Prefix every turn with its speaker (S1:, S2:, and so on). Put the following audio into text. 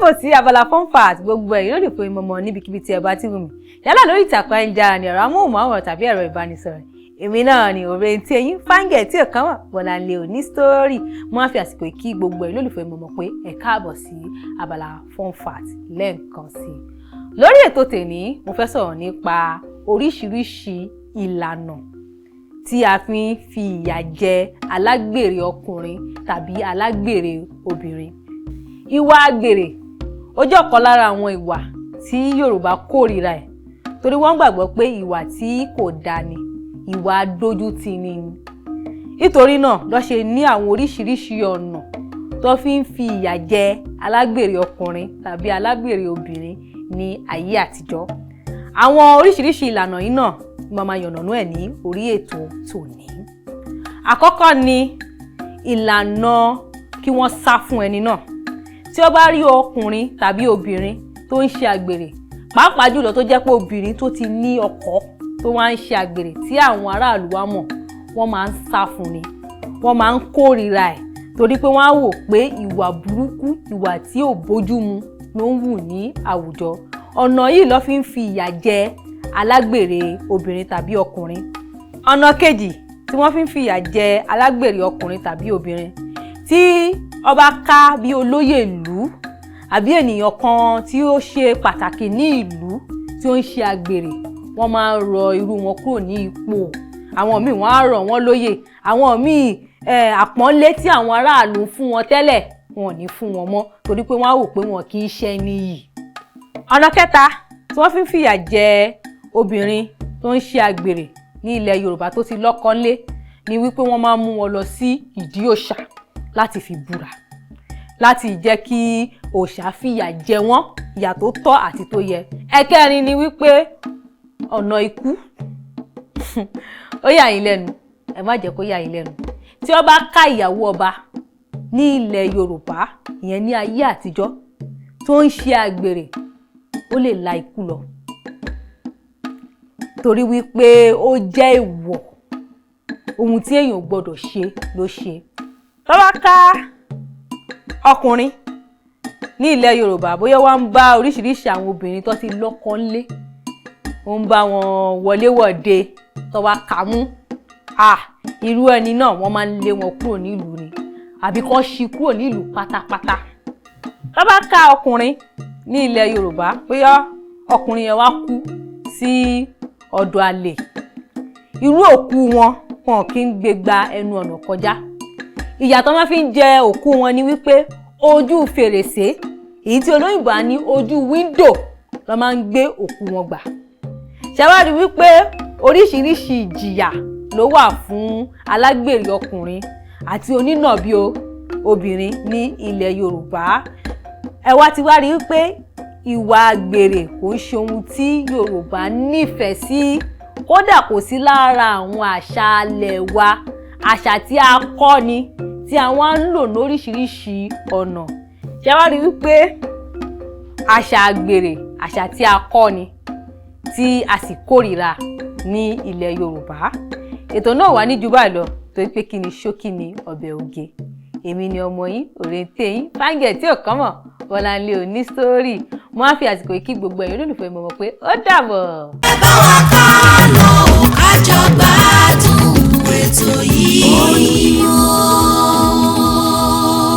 S1: Káàbọ̀ sí abala fun fact. Gbogbo ẹ̀yin olùfẹ́ mọ̀mọ́ níbikíbi tí ẹ bá ti wù mí, yálà lórí ìtàkùn ayélujára ní ẹ̀rọ amóhùnmáwòrán tàbí ẹ̀rọ ìbánisọ̀rọ̀, èmi náà ni òrèǹtí ẹ̀yin fáńgẹ̀ tí ò kàn wà Bọ́láńlé òní story. Mo á fi àsìkò kí gbogbo ẹ̀yin olùfẹ́ mọ̀mọ́ pé ẹ káàbọ̀ sí abala fun fact lẹ́ẹ̀kan sí i. Lórí ètò tèní, mo fẹ́ sọ̀rọ̀ nípa oríṣiríṣi ìlànà tí a fi ń fi ìyà jẹ alágbèrè ọkùnrin tàbí alágbèrè obìnrin. Ìwà àgbèrè, ó jẹ́ ọ̀kan lára àwọn ìwà tí Yorùbá kórìíra ẹ̀, torí wọ́n gbàgbọ́ pé ìwà tí kò dáa ni, ìwà dójútì ni. Nítorí náà ló ṣe ní àwọn oríṣiríṣi ọ̀nà tó fi ń fi ìyà jẹ alágbèrè ọkùnrin tàbí alágbèrè obìnrin ní ayé àtijọ́. Àwọn oríṣiríṣi ìlànà yìí náà ni màá máa yànnàná ẹ̀ ní orí ètò tòní. Àkọ́kọ́ ni ìlànà kí wọ́n sá fún ẹni náà. Tí ó bá rí ọkùnrin tàbí obìnrin tó ń ṣe àgbèrè, pàápàá jùlọ tó jẹ́ pé obìnrin tó ti ní ọkọ tó wá ń ṣe àgbèrè tí àwọn aráàlú wa mọ̀, wọ́n máa ń sá fún ni, wọ́n máa ń kórìíra ẹ̀, torí pé wọ́n á wò pé ìwà burúkú, ìwà tí ò bójú mu ló ń wù ní àwùjọ. Ọ̀nà yìí ló fi ń fi ìyà jẹ alágbèrè obìnrin tàbí ọkùnrin. Ọ̀nà kejì tí wọ́n fi ń fi ìyà jẹ alágbèrè ọkùnrin tàbí obìnrin, tí ọba ká bí olóyè ìlú àbí ènìyàn kan tí ó ṣe pàtàkì ní ìlú tí ó ń ṣe àgbèrè, wọ́n máa ń rọ irú wọn kúrò ní ipò. Àwọn míì, wọ́n á rọ̀ wọ́n lóyè. Àwọn míì, àpọ́nlé tí àwọn aráàlú ń fún wọn tẹ́lẹ̀, wọn ò ní fún wọn mọ́, torí pé wọ́n á wò pé wọn kì í ṣe ẹni yìí. Ọ̀nà kẹta tí wọ́n fi ń fìyà jẹ obìnrin tó ń ṣe àgbèrè ní ilẹ̀ Yorùbá tó ti lọ́kọ ńlé ni wípé wọ́n máa ń mú wọn lọ sí ìdí òòṣà láti fi búra, láti jẹ́ kí òòṣà fìyà jẹ wọ́n, ìyà tó tọ́ àti tó yẹ. Ẹ̀kẹrin ni wípé ọ̀nà ikú. Ó yà yín lẹ́nu, ẹ má jẹ́ kó yà yín lẹ́nu. Tí ó bá ká ìyàwó ọba ní ilẹ̀ Yorùbá, ìyẹn ní ayé àtijọ́, tó ń ṣe àgbèrè, ó lè la ikú lọ, torí wípé ó jẹ́ èèwọ̀, ohun tí èèyàn ò gbọ́dọ̀ ṣe ló ṣe. Tó bá ká ọkùnrin ní ilẹ̀ Yorùbá, bóyá wọ́n ń bá oríṣiríṣi àwọn obìnrin tó ti lọ́kọ ńlé, ó ń bá wọn wọléwọ̀de, tó wá kà mú, ah, irú ẹni náà, wọ́n máa ń lé wọn kúrò nílùú ni, àbí kán ṣí kúrò nílùú pátápátá. Tó bá ká ọkùnrin ní ilẹ̀ Yorùbá, bóyá ọkùnrin yẹn wá kú sí ọ̀dọ̀ àlè, irú òkú wọn, wọn kì í gbé gba ẹnu ọ̀nà kọjá. Ìyà tó máa fi ń jẹ òkú wọn ni wípé ojú fèrèsé, èyí tí olóyìnbó á ní ojú window, ló máa ń gbé òkú wọn gbà. Ṣàwárí wípé oríṣiríṣi ìjìyà ló wà fún alágbèrè ọkùnrin àti onínàbí obìnrin ní ilẹ̀ Yorùbá. Ẹ wá ti wá rí wípé ìwà àgbèrè kò ń ṣe ohun tí Yorùbá nífẹ̀ẹ́ sí. Kódà, kò sí lára àwọn àṣà alẹ̀ wa. Àṣà tí a kọ́ ni, tí àwọn á ń lò lóríṣiríṣi ọ̀nà. Ṣé wá rí wípé àṣà àgbèrè, àṣà tí a kọ́ ni, tí a sì kórìíra ní ilẹ̀ Yorùbá? Ètò náà wà ní ju báyìí lọ, torí pé kí ni, ṣókí ni ọbẹ̀ oge. Èmi ni ọmọ yín, òrèǹtẹ̀ yín, fáńgẹ̀ tí ò kán mọ̀, Bọ́láńlé òní story. Mo á fi àsìkò yìí kí gbogbo ẹ̀yin olólùfẹ́ mọ̀ pé ó dàbọ̀.
S2: Ẹ bá wa ká lọ, ká jọ gbádùn.